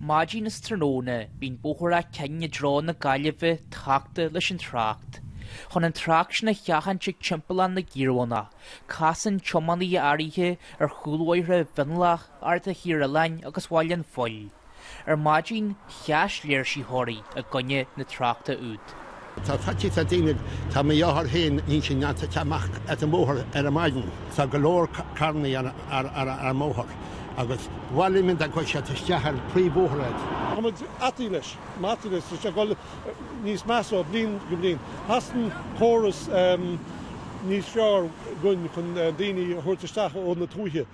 Maidin is tráthnóna bíonn Bóthar Áth Cinn i dtreo na Gaillimhe tachta leis an trácht. Chun an trácht sin a sheachaint ag Timpeallán na gCiarmhánach, casann tiománaithe áirithe ar chúlbhóithre Mhionlach, Aird Thír Oileáin agus Bhaile an Phoill. Ar maidin, sheas léirsitheoirí i gcoinne na tráchta úd. Tá faitíos ar daoine, tá mo dheartháir féin, níl sé in ann teacht amach as an mbóthar ar an maidin. Tá go leor carrannaí ar an mbóthar agus ba mhaith liom dá gcuirfeadh siad isteach ar an príomhbhóthar iad. Tá muid ataithe leis, ataithe leis, tá sé ag dul níos measa ó bhliain go bliain. Theastaigh córas níos fearr againn chun daoine a thabhairt isteach ó na tuaithe.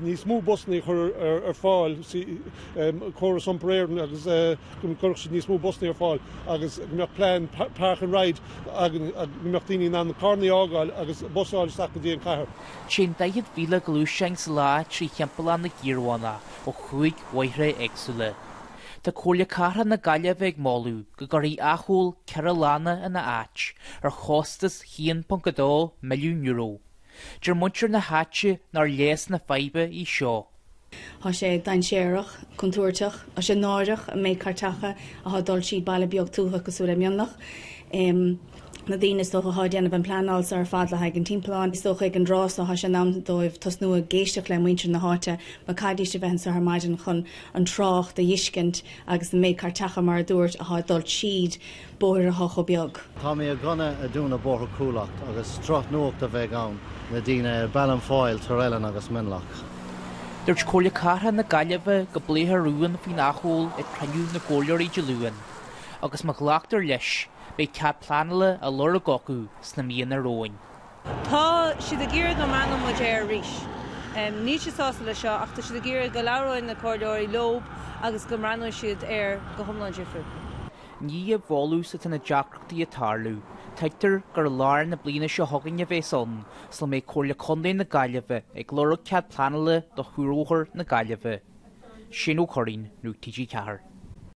níos mó busanna a chur ar fáil, Córas Iompair Éireann agus go gcuirfeadh siad níos mó busanna ar fáil agus go mbeadh plean park and ride againn go mbeadh daoine in ann na carranna a fhágáil agus bus a fháil isteach go dtí an chathair. Téann 40,000 gluaisteán sa lá trí Thimpeallán na gCiarmhánach ó chúig bhóithre éagsúla. Tá Comhairle Cathrach na Gaillimhe ag moladh go gcuirfí acomhal 4 lána ina áit ar chostas €1.2 milliún. Deir muintir na háite nár leigheas na faidhbe í seo. Tá sé dainséarach, contúirteach, tá sé náireach an méid cairteacha atá ag dul tríd baile beag tuaithe cosúil le Mionlach. Na daoine is dócha atá ag déanamh an pleanáil seo ar fad le haghaidh an timpealláin, is dócha ag an dtráth seo tá sé in am dóibh tosnú ag éisteacht le muintir na háite mar caithfidís a bheith anseo ar maidin chun an trácht a fheiscint agus an méid cairteacha mar a dúirt atá ag dul tríd bóithre atá chomh beag. Tá mé i gcoinne a dúnadh Bóthar Chuallacht agus drochnuacht a bheidh ann na daoine i Baile an Phoill, Tír Oileáin agus Mionlach. Dúirt Comhairle Cathrach na Gaillimhe go bpléifear rún faoin acomhal ag cruinniú na gcomhairleoirí Dé Luain agus má ghlactar leis, beidh cead pleanála á lorg acu sna míonna romhainn. Tá siad ag iarraidh go mbreathnóidh muid air arís. Níl siad sásta leis seo ach tá siad ag iarraidh go labhróidh na comhairleoirí leo agus go mbreathnóidh siad air go hiomlán difriúil. Ní i bhfolús atá na deacrachtaí ag tarlú. Tuigtear gur i lár na bliana seo chugainn a bheas ann sula mbeidh Comhairle Contae na Gaillimhe ag lorg cead pleanála do Chuarbhóthar na Gaillimhe. Shane Ó Curraoin, Nuacht TG4.